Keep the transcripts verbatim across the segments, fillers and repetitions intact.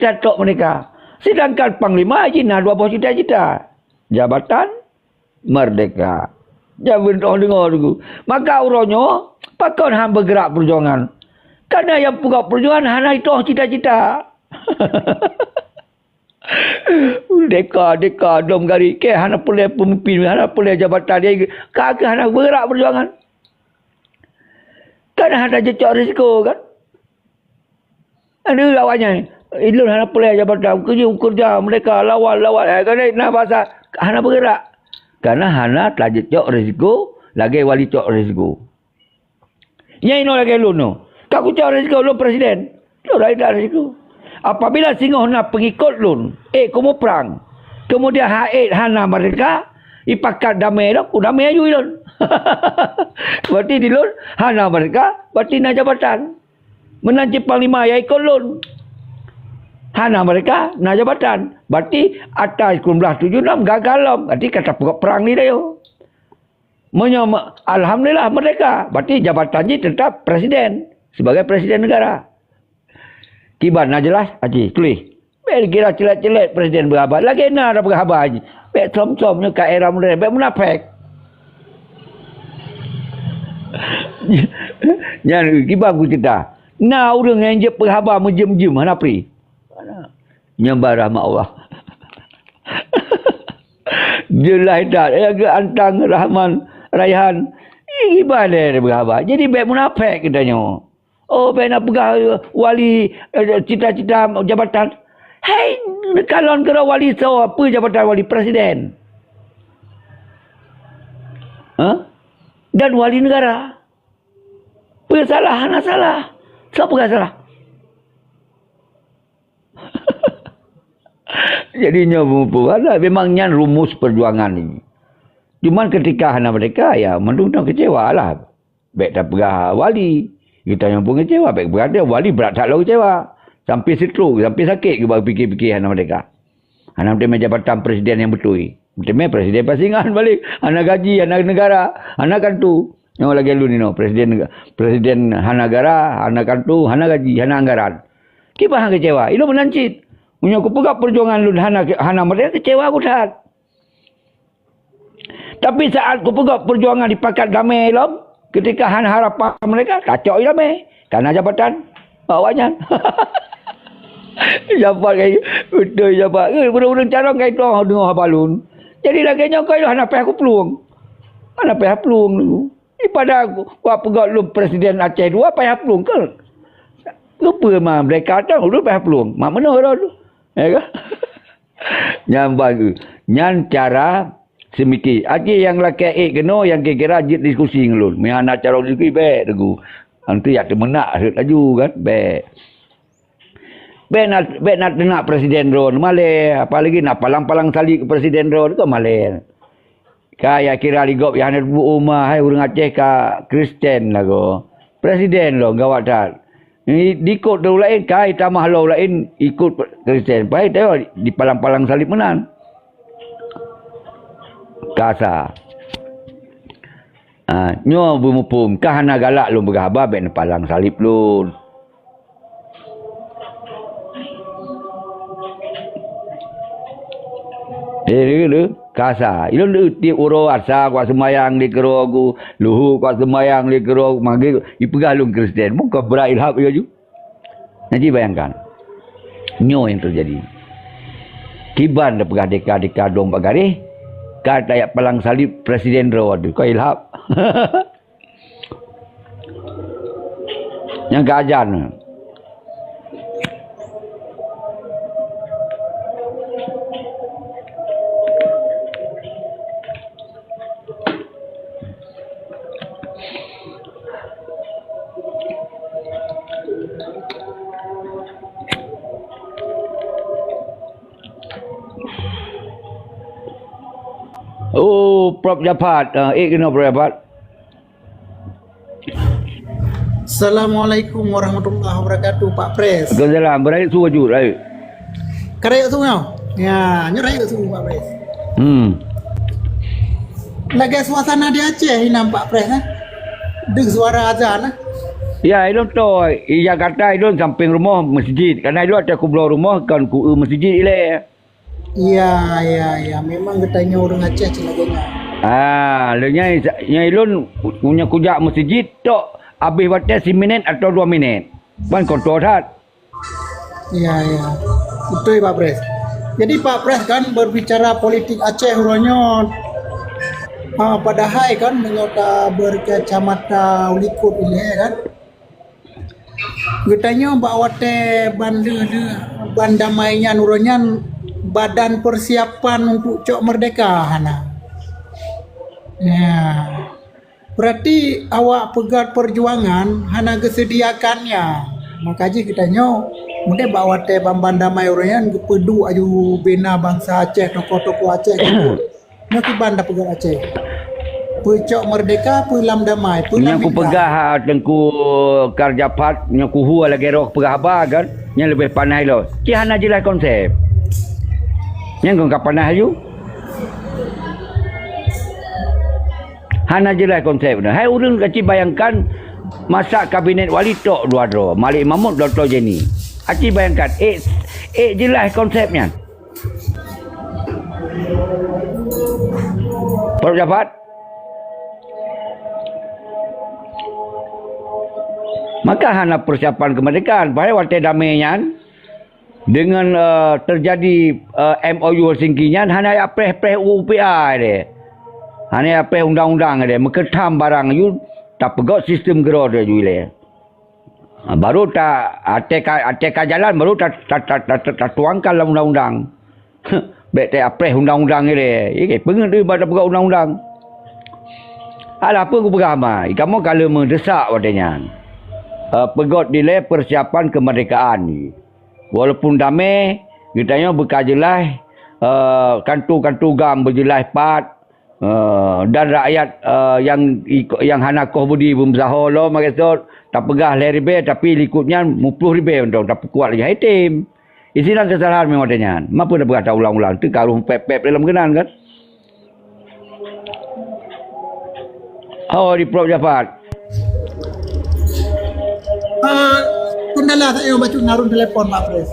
Tatok merdeka. Sedangkan panglima jih na dua boh cita-cita. Jabatan, merdeka. Nyan beutôi deungoe Teungku. Maka uroe nyoe, pakon han beugerak peujuangan? Karena nyang peugah peujuangan hana itoh cita-cita. Deka, deka, dom gari kèe hana peureulèe peumimpin, hana peureulèe jabatan, ka keuh hana beugerak peujuangan. Kan hana jicok risiko kan? Ada awaknyan, "Ilôn hana peureulèe jabatan, keujeuet keureuja merdeka, lawan, lawan." Eh, kan na basa hana beugerak. Karena hana tajicok risiko lagèe wali cok risiko. Nyan inoe lagèe lôn nyoe. Ka kucok risiko lôn presiden. Lôn raya risiko. Apabila singoh na peungikot lôn, ék kumuprang, kemudian han ék hana merdeka, ipakat damé lom, kudamé aju ilôn. Berarti di lôn hana merdeka, berarti na jabatan. Meunan cit panglima nyang ikot lôn. Hana merdeka, na jabatan. Berarti ata sikureueng blaih tujoh nam gagal lom. Berarti ka tapeugah prang di dayoe. Meunyoe me-, alhamdulillah merdeka, berarti jabatan jih tetap presiden, sebagai presiden negara. Kiban na jelas, Aci, tuléh. Bèk kira ceulet-ceulet presiden beuhaba. Lagèe na dah beuhaba jih. Bèk som-som nyoe ka era modern, bèk munafék. Nyan kiban kuceurita. Na ureueng nyang jeuet beuhaba meujeuem-jeuem hana pri. Nyan barah mak Allah. Jeulaih that, eh, geuantang Rahman, Raihan. Iba lé beuhaba. Jadi bèk munafék geutanyoe. Oh, bèk na peugah, eh, wali, eh, cita-cita jabatan. Hei, kalon keudroe wali soe, peue jabatan wali? Presiden. Hah? Dan wali negara. Peue salah? Hana salah. Soe peugah salah? Jadi nyoe peue-peue, memang nyan rumus perjuangan ni. Cuman ketika hana merdeka, ya, mandum kecewa lah. Bèk tapeugah wali. Geutanyoe pun kecewa, bèk peugah wali brat that lom kecewa. Sampai stroke, sampai sakét geuba pikir-pikir hana merdeka. Hana meuteumé jabatan presiden nyang beutôi. Meuteumé presiden pasingan balek. Hana gaji, hana negara, hana kantu. Nyoe lagèe lôn inoe, presiden nega-, presiden hana negara, hana kantu, hana gaji, hana anggaran. Kiban han kecewa. Ilôn meunan cit. Meunyoe kupeugah perjuangan lôn hana, hana merdeka, kecewa ku that. Tapi saat kupeugah perjuangan dipakat damé lom, ketika hana harapan merdeka, tacok i damé. Karena jabatan awaknyan. Jabat kai, beutôi jabat. Eh, ureueng-ureueng carông kai toh deungoe haba lôn. Jadi lagèe nyoe kai hana payah kuplueng. Hana payah plueng dulu. Daripada ku, kupeugah lôn presiden Aceh dua payah plueng ke? Lupa ma mereka tu dulu payah plueng. Mak meunoe tu. Ya kan? Nyan baru. Nyan cara seumiké. Aci nyang lakèe ék keunoe nyang kira-kira jeuet diskusi ngon lôn. Meuhana carông diskusi bèk Teungku. Antu jak teumeunak rhot laju kan. Bèk. Bèk na, bèk na teunak presiden droe malèe, apalagi na palang-palang salib keu presiden droe, kan malèe. Ka ya kira lé gob ya hana teupeue uma, hai ureueng Aceh ka Kristen lagoe. Presiden lom gawat that. Di, dikot ureueng laén, ka itamah lom ureueng laén ikot Kristen. Pai tayue dipalang-palang salib meunan. Kasa. Ah, nyoe beumuphom, ka hana galak lôn peugah haba bèk neupalang salib lôn. Eh, lé, lé, kasa. Ilôn tiep uroe asa kuat seumayang di keurok ku, luhô kuat seumayang di keurok, maghrib, ipeugah lôn Kristen. Meuka brat ilhab laju. Nah, ji bayangkan. Nyoe nyang teujadi. Kiban tapeugah deka-deka dong bak garéh, ka tajak palang salib presiden droe teuh, ka ilhab. Nyang ka ajan. Oh, Prof Japhat. Ah, ék keunoe Prof Japhat. Assalamualaikum warahmatullahi wabarakatuh, Pak Pres. Waalaikumsalam. Beurayeuk su aju, rayeuk. Ka rayeuk su nyoe? Ya, nyoe rayeuk su, Pak Pres. Hmm. Lagèe suasana di Aceh inan, Pak Pres, eh. Deuh suara azan, eh. Ya, ilôn toe. I Jakarta ilôn sampéng rumoh meuseujid. Karena ilôn ata kubloe rumoh kon ku-eu meuseujid ilée. Ya, ya, ya. Memang geutanyoe ureuëng Aceh cit lagée nyan. Ah, lheueh nyan, nyan ilôn meunyoe kujak meuseujid tok habéh watée siminét atau dua minét. Ban kotor that. Ya, ya. Betul, Pak Pres. Jadi, Pak Pres kan berbicara politik Aceh uroe nyoe. Ah, padahai kan meunyoe ta berkacamata likot ilée kan. Geutanyoe bak watée ban lheueh-lheueh ban damai nyan uroe nyan badan persiapan untuk cok merdeka hana. Ya. Berarti awak peugét perjuangan hana geuseudiakan nyan. Maka jih geutanyoe, mudeh bak watée ban-ban damai uroe nyan geupeuduek aju bina bansa Aceh, tokoh-tokoh Aceh geupeuduek. Nyoe kiban da peugét Aceh. Peucok merdeka, peulam damai, peulam Nyang mitra. Kupeugah, ha, Teungku Karjafat, nyoe kuhu lagée roh peugah haba kan, nyan leubeh panas ilôn. Cit hana jeulaih konsep. Nyan kon ka panas aju. Hana jeulaih konsep nyan. Hai ureuëng aci bayangkan masa kabinet wali tok dua droe, Malik Mahmud, Doktor Jenny. Aci bayangkan, ék, ék jeulaih konsep nyan. Prof Jafar? Maka hana persiapan kemerdekaan. Padahai watée damai nyan, dengan, eh, terjadi, eh, M O U Helsinki nyan, hana jak preh-preh U P A deh. Hana jak preh undang-undang deh. Meukeudam barang aju, tapeugét sistem geuro deh aju ilée. Ha, baru ta, até ka, até ka jalan, baru ta, ta, ta, ta, ta, tatuangkan lam undang-undang. Bék ta preh undang-undang ilée. Ikei, peungeuet deh bak tapeugét undang-undang. Alah, peue kupeugah ma, kamoe ka lheueh meudesak watée nyan. Eh, peugét dilée persiapan kemerdekaan. Walaupun damai, geutanyoe beuka jeulaih, eh, kantu-kantu gam beujeulaih pat, eh, dan rakyat, eh, nyang iko-, nyang hana koh budi beumeusaho lom, maksud, tapeugah lhée ribée, tapi likot nyan meuplôh ribée mantong, tapeukuat lagée item. Isinan keusalahan memang watée nyan. Mapeue tapeugah ta ulang-ulang, teuka roh pép-pép dalam keunan kan? Oh, di Prof Jafar. Ah, Kundala tak payah bacut narun telepon, Pak Pres.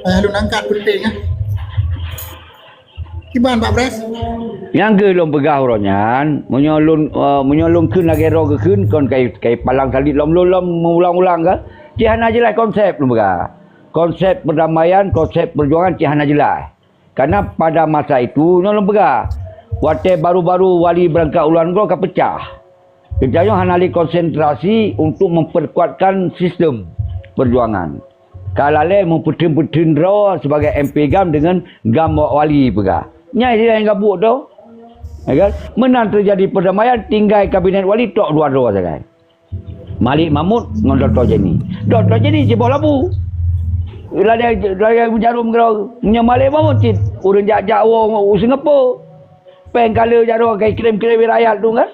Payah lôn angkat penting, ah. Kiban, Pak Pres? Nyang keu lôn peugah uroe nyan, meunyoe lôn, eh, meunyoe lôn kheun lagée droe geukheun, kon kai, kai palang salib lom lôn lom meuulang-ulang ka. Cit hana jeulaih konsep lôn peugah. Konsep perdamaian, konsep perjuangan cit hana jeulaih. Karena pada masa itu, nyoe lôn peugah, watée baru-baru wali beurangkat u luwa nanggroe ka peucah. Geutanyoe hana lé konsentrasi untuk memperkuatkan sistem perjuangan. Ka lalée meupeutheun-peutheun droe sibagai M P gam deungon gam wak wali peugah. Nyan sidang nyang gabuek tu. Ya kan? Meunan teujadi perdamaian tinggai kabinet wali tok dua droe sagai. Malik Mahmud ngon Doktor Jenny. Doktor Jenny jiboh labu. Lagée, lagée jarum keudroe. Meunyoe Malik Mahmud cit ureuëng jak-jak woe u Singapura. Péng ka le jaroe ka ikrém-krém rakyat tu kan.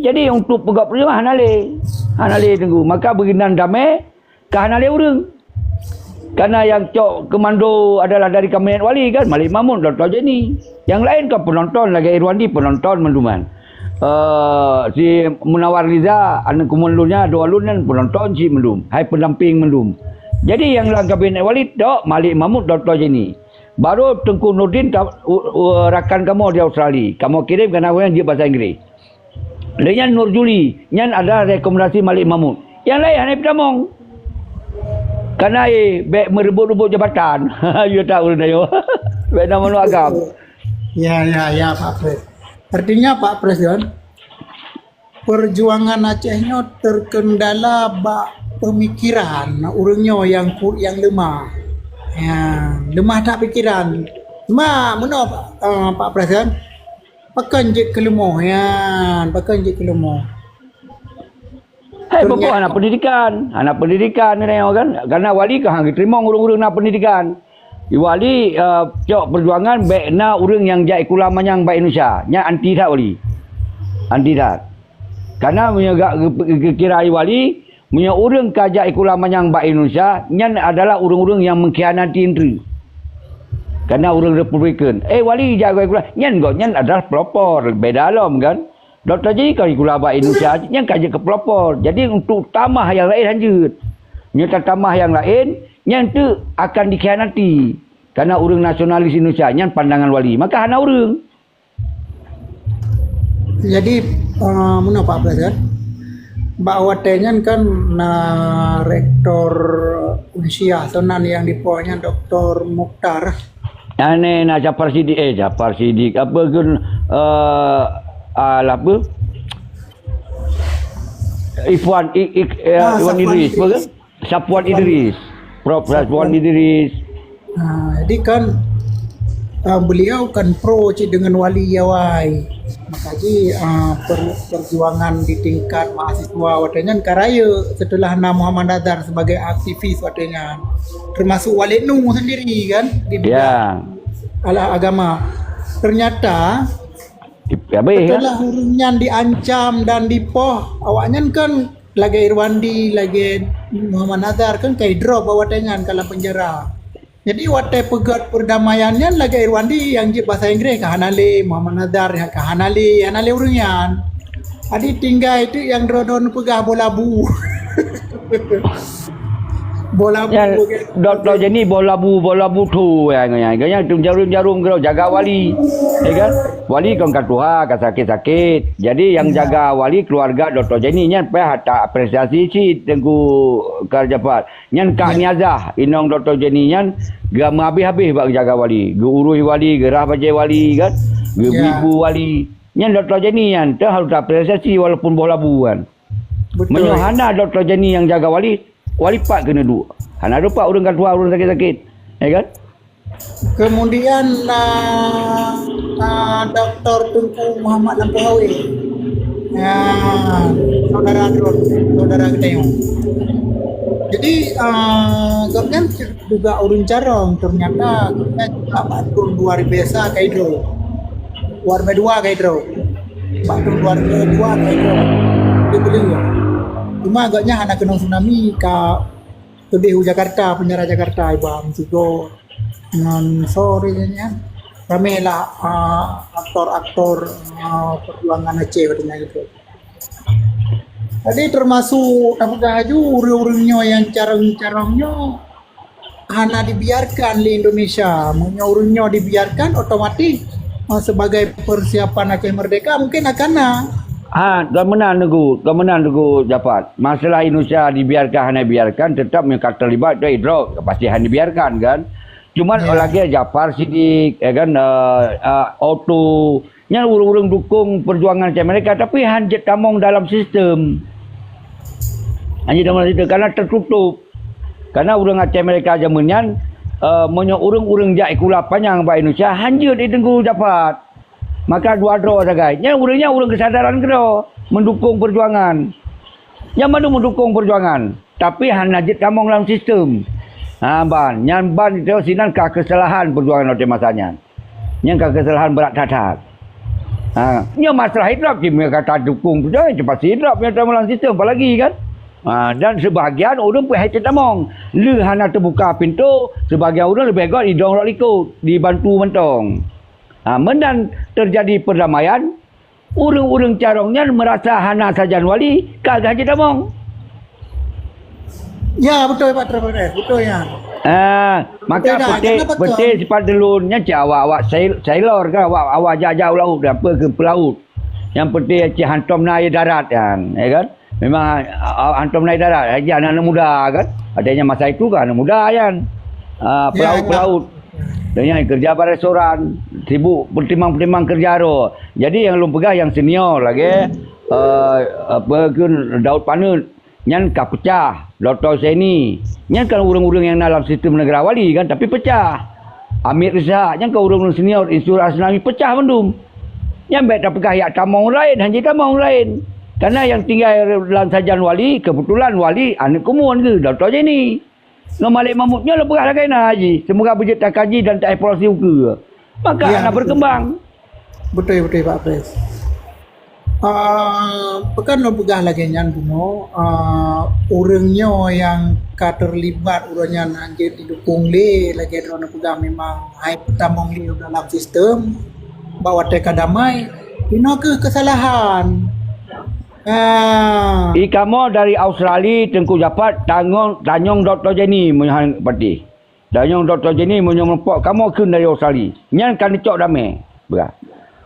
Jadi untuk peugét peureuloh hana lé. Hana lé teunggu. Maka beugeunan damai ka hana lé ureuëng. Karena nyang cok komando adalah dari kabinet wali kan, Malik Mahmud, Doktor Jenny. Nyang laén kan penonton lagée Irwandi penonton manduman. Eh, si Munawar Riza, aneuk kumun lôn nyan, dua lôn nyan penonton cit mandum. Hai pendamping mandum. Jadi nyang lam kabinet wali tok Malik Mahmud, Doktor Jenny. Baru Teungku Nurdin ta-, u-, u-, rakan kamoe di Australia. Kamoe kirém karena awaknyan jeuet bahasa Inggris. Lheueh nyan Nur Juli, nyan adalah rekomendasi Malik Mahmud. Nyang laén hana peutamong. Karena, eh, bék meureubot-reubot jabatan. Ya tak ureuëng nyoe. Bék na manok agam. Ya, ya, ya, Pak Pres. Artinya, Pak Pres, kan, perjuangan Aceh nyoe terkendala bak pemikiran ureuëng nyoe nyang ku-, nyang lemah. Ya, lemah that pikiran. Cuma, meunoe, eh, Pak Pres, kan? Pakon jeuet keu leumoh nyan, pakon jeuet keu leumoh. Hai, peue hana pendidikan, hana pendidikan nyoe kan. Karena wali ka han geuteurimong ureuëng-ureuëng na pendidikan. Wali, eh, cok perjuangan bék na ureuëng nyang jak sikula manyang bak Indonesia. Nyan anti that wali. Anti that. Karena meunyoe gak ge-, ge-, geukira wali, meunyoe ureuëng ka jak sikula manyang bak Indonesia, nyan adalah ureuëng-ureuëng nyang mengkhianati indri. Karena ureuëng Republikan, eh, wali jak sikula, nyan gobnyan adalah pelopor, beda lom kan. Doktor Jenny ka gula bak Indonesia, nyan ka jeuet keu pelopor. Jadi untuk tamah nyang laén hanjeuet. Nyoe tatamah nyang laén, nyan teuk akan dikhianati. Karena ureuëng nasionalis Indonesia nyan pandangan Wali. Maka hana ureuëng. Jadi uh, meunoe Pak Presiden, bak watée nyan kan na rektor Unsia sonan yang dipoh nyan Doktor Mukhtar. Ane na Jafar Sidik, eh Jafar Sidik apa ke uh, alah apa? Ifwan I, I, uh, ah, Iwan Idris, Idris. Apa ke? Safwan Idris. Prof Safwan Idris. Ha, jadi kan uh, beliau kan pro cik dengan wali yawai. Maka ji uh, per, perjuangan di tingkat mahasiswa watée nyan karaya setelah na Muhammad Nazar sebagai aktivis watée nyan. Termasuk Wali Nu sendiri kan di bidang yeah. Alah agama. Ternyata habis, setelah ureuëng nyan diancam dan dipoh, awaknyan kan lagée Irwandi, lagée Muhammad Nazar kan kai drop awak tangan dalam penjara. Jadi watée peugét perdamaian nyan lagée Irwandi yang jeuet bahasa Inggris ka hana lé, Muhammad Nazar ka hana lé, hana lé ureuëng nyan. Jadi tinggai tu yang droe-droe peugah bola bu. Bola bu. Doktor Jenny bola bu, bola bu tu yang yang yang tu jarum-jarum kena jaga wali. Ya kan? Wali kan ka tuha, ka sakit-sakit. Jadi yang ya. Jaga wali keluarga Doktor Jenny nyan payah tak apresiasi cit Tengku Karjapat. Nyan Kak ya. Niazah inong Doktor Jenny nyan gama habis-habis bak jaga wali. Geurui wali, geurah bajée wali kan? Geubri ya. Bu wali. Nyan Doktor Jenny nyan teuh harus tak apresiasi walaupun bola bu kan. Betul. Meunyoe hana Doktor Jenny yang jaga wali, wali pat keuneuk duek. Hana rupa ureuëng ka tuha ureuëng sakit-sakit. Ya kan? Kemudian uh, uh, Doktor Tengku Muhammad Lampu Hawi. Ya, saudara Adron, saudara Gedayu. Jadi uh, gobnyan juga ureuëng carong ternyata gobnyan juga patron luar biasa kaidro. Luar biasa dua kaidro. Bak tahun dua ribu dua ka itu dibeli. Cuma agaknya anak kena tsunami ka lebih u Jakarta, penjara Jakarta iba mesigo ngon sore nya. Ramai lah uh, aktor-aktor uh, perjuangan Aceh waktu itu. Jadi termasuk tak peugah aju ureuëng-ureuëng nyoe yang carong-carong nyoe hana dibiarkan di Indonesia. Meunyoe ureuëng nyoe dibiarkan, otomatis uh, sebagai persiapan Aceh Merdeka mungkin akan na. Ha, gamenan nunggu, gamenan nunggu dapat. Masalah Indonesia dibiarkan hana dibiarkan, tetap mereka terlibat dari drop, pasti hana dibiarkan kan. Cuma yeah. Lagi Jafar Sidik, ya kan, uh, uh, Oto, nyan ureuëng-ureuëng dukung perjuangan Aceh Merdeka, tapi hanjeuet tamong dalam sistem. Hanjeuet tamong dalam sistem karena tertutup. Karena ureuëng Aceh Merdeka zaman nyan uh, meunyoe ureuëng-ureuëng jak ikula panyang bak Indonesia hanjeuet di Tengku Jafar. Maka dua droe sagai. Nyan ureuëng nyan ureuëng kesadaran keudroe mendukung perjuangan. Nyan mandum mendukung perjuangan, tapi hana jeuet tamong dalam sistem. Ha ban, nyan ban itu sinan ka kesalahan perjuangan waktu masa nyan. Nyan ka kesalahan berat that-that. Ha, nyoe masalah hidup cuma kata dukung perjuangan itu pasti hidup yang tamong dalam sistem apalagi kan. Ha, dan sebahagian ureuëng pun hai tamong. Le hana terbuka pintu, sebahagian ureuëng lebih got idong rot likot, dibantu mantong. Ha, mendan terjadi perdamaian, ureuëng-ureuëng carong nyan merasa hana sajan wali ka gaji tamong. Ya betul Pak Terpades, betul ya. Ah, maka betul, peti peti sifat delun nyan cak awak-awak sailor kan awak awak jak-jak laut dan apa ke pelaut. Yang penting cik hantom na air darat kan, ya kan? Memang hantom na air darat, lagi anak-anak muda kan. Adanya masa itu kan anak muda kan. Ah, pelaut-pelaut. Dan yang kerja pada restoran, sibuk pertimang-pertimang kerja tu. Jadi yang lôn peugah yang senior lagi uh, apa ke Daud Panut nyan ka pecah Doktor Seni. Nyan kan ureuëng-ureuëng yang dalam sistem negara wali kan tapi pecah. Amir Ishak nyan kan ureuëng-ureuëng senior Insur Asnami pecah bandum. Nyan baik tak peugah yak tamong lain, hanya tamong lain. Karena yang tinggal dalam sajan wali, kebetulan wali anak kumun ke Doktor Seni. Ngon Malik Mahmud nyoe leubeh lagée na haji. Semoga beujeuet takaji dan taevaluasi ukeue. Maka ya, akan berkembang. Betul betul Pak Pres. Uh, pekan lom peugah lagée nyan bunoe uh, ureuëng nyoe yang ka terlibat ureuëng nyan anjir didukung lé lagée droe peugah memang hai petamong lé dalam sistem bahwa teka damai Inoe keuh kesalahan. Ah. I kamoe dari Australia, Teungku Japat, tanyong, tanyong Doktor Jenny meunyoe han patéh. Tanyong Doktor Jenny meunyoe meurumpok kamoe kheun dari Australia. Nyan ka neucok damé. Beurah.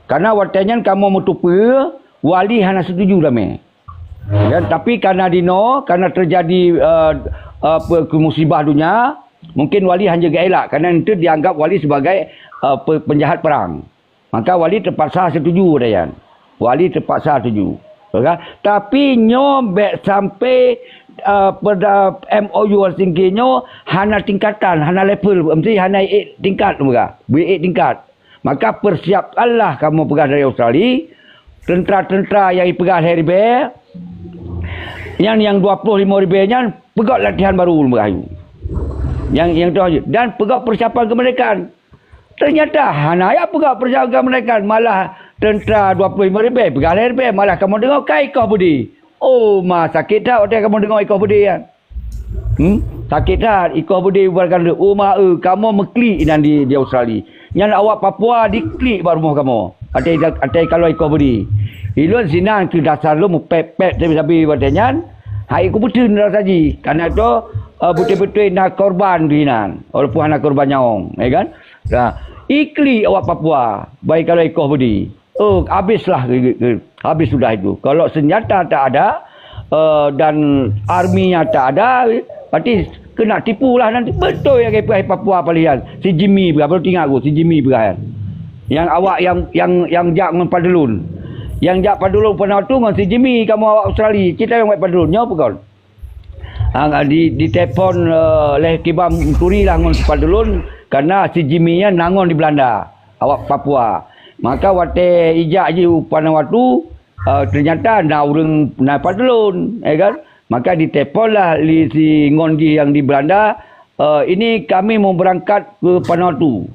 Karena watée nyan kamoe meutupeue, wali hana setuju damé. Dan tapi karena dinoe, karena terjadi, eh, apa, musibah dunia, mungkin wali hana geuelak karena itu dianggap wali sebagai, eh, pe-, penjahat perang. Maka wali terpaksa setuju, Dayan. Wali terpaksa setuju. Ya kan? Tapi nyoe bék sampai, eh, pada M O U Helsinki nyoe hana tingkatan, hana level, mesti hana ék tingkat, beurah. Beu ék tingkat. Maka persiapkanlah kamoe peugah dari Australia, tentera-tentera nyang ipeugah lhèe ribèe, nyan nyang dua ploh limong ribèe nyan peugöt latihan baru lôn peugah. Nyang, nyang tu, dan peugöt persiapan kemerdekaan. Ternyata hana jak peugöt persiapan kemerdekaan, malah tentera dua ploh limong ribèe peugah lhèe ribèe, malah kamoe deungoe ka ikoh beudé. Oh, ma sakét that watèe kamoe deungoe ikoh beudé nyan. Hmm? Sakét that, ikoh beudé bubarkan lé. Oh, ma, eh, kamoe meuklik inan di, di Australia. Nyan awak Papua diklik bak rumoh kamoe. Até, até kalon ikoh beudé. Ilôn sinan keu dasar lôn meupék-pék sabe-sabe watèe nyan. Hai kupeuteun rasa jih. Karena tu, eh, beutôi-beutôi na korban di inan. Walaupun hana korban nyawöng, ya kan? Nah, iklik awak Papua, bak kalon ikoh beudé. Oh, habislah, habis sudah itu. Kalau senjata tak ada, eh, dan arminya tak ada, berarti kena tipu lah nanti. Betul yang kata Papua palihan. Si Jimmy peugah, baru ingat aku, si Jimmy peugah kan. Yang awak yang, yang, yang jak ngon Padulun. Yang jak Padulun pernah tu ngon si Jimmy, kamoe awak Australia. Kita yang buat Padulun, nyoe apa kon? Ha, di, ditelepon, eh, lé Kiban Turi lah ngon Padulun, karena si Jimmy nyan na ngon di Belanda, awak Papua. Maka watèe ijak jih u Vanuatu, eh, ternyata na ureueng na Padulun, ya kan? Maka ditelepon lah lé si ngon jih nyang di Belanda, eh, "Ini kami mau berangkat ke Vanuatu."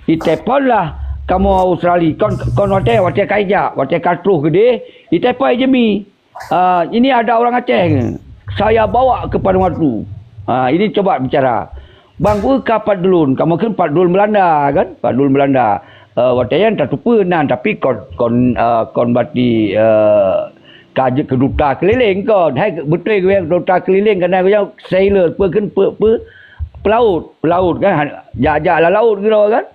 Itelepon lah kamoe Australia, kon, kon watèe, watèe ka ijak, watèe ka troh keudéh, itelepon Jimmy. Ah, ini ada orang Aceh ni. Saya bawa ke Vanuatu. Ah, ini coba bicara. Bang, peue ka Padulun? Kamoe kheun Padulun Belanda, kan? Padulun Belanda. Eh, watèe nyan tateupeue nan, tapi kon, kon, eh, kon berarti, eh, ka jeuet keu duta keliling kon. Hai beutôi geuh duta keliling, karena geuh sailor, peue kheun, peue, peue, pelaut, pelaut kan. Jak-jak lam laut keudroe kan.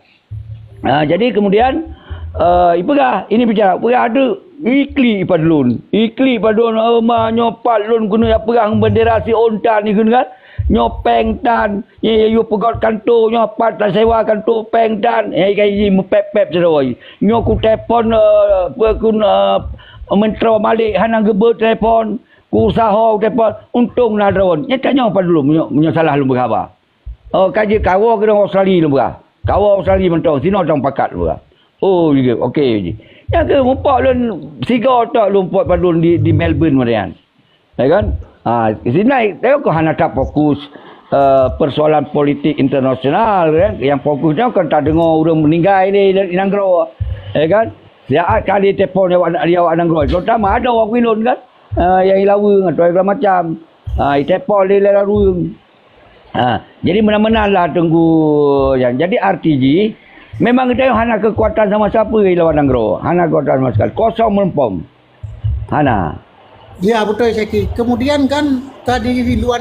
Ha, jadi kemudian, eh, ipeugah, ini bicara, peugah adeuk, iklik Padulun. Iklik Padulun, "Oh, ma nyoe pat lôn keuneuk jak peugah ngon bendera si Ontan ni kheun kan. Nyoe péng tan, nyoe yue peugöt kanto, nyoe pat tasewa kanto péng tan." Eh, ka jih meupéb-péb sidroe. Nyoe kutelepon, eh, peue kheun, eh, Menteri Malik hana geubeuet telepon, kuusaho telepon, untông na droen. Nyan tanyoe Padulun, meunyoe, meunyoe salah lôn peugah haba. Oh, ka jeuet kawoe keudroe Australia lôn peugah. Kawoe Australia mantong, sinoe tang pakat lôn peugah. Oh, jeuet, oke jih. Nyang keu muphom lôn sigoe tok lôn phon padum di, di Melbourne meunan. Ya kan? Ha, sinan teuka hana that fokus, eh, persoalan politik internasional, kan? Nyang fokus nyoe kan tadeungoe ureueng meuninggai di, di nanggroe. Ya kan? Siat kali telepon di awak, di awak nanggroe. Terutama ada awak Queensland kan? Ah, nyang ilaweueng atau segala macam. Ah, itelepon lé lé ureueng. Ah, jadi meunan-meunan lah Teungku Jan. Jadi arti jih, memang geutanyoe hana keukuatan sama sapeue lawan nanggroe. Hana keukuatan sama sekali. Kosong meureumpom. Hana. Ya, beutôi, Syeki. Kemudian kan tadi di luar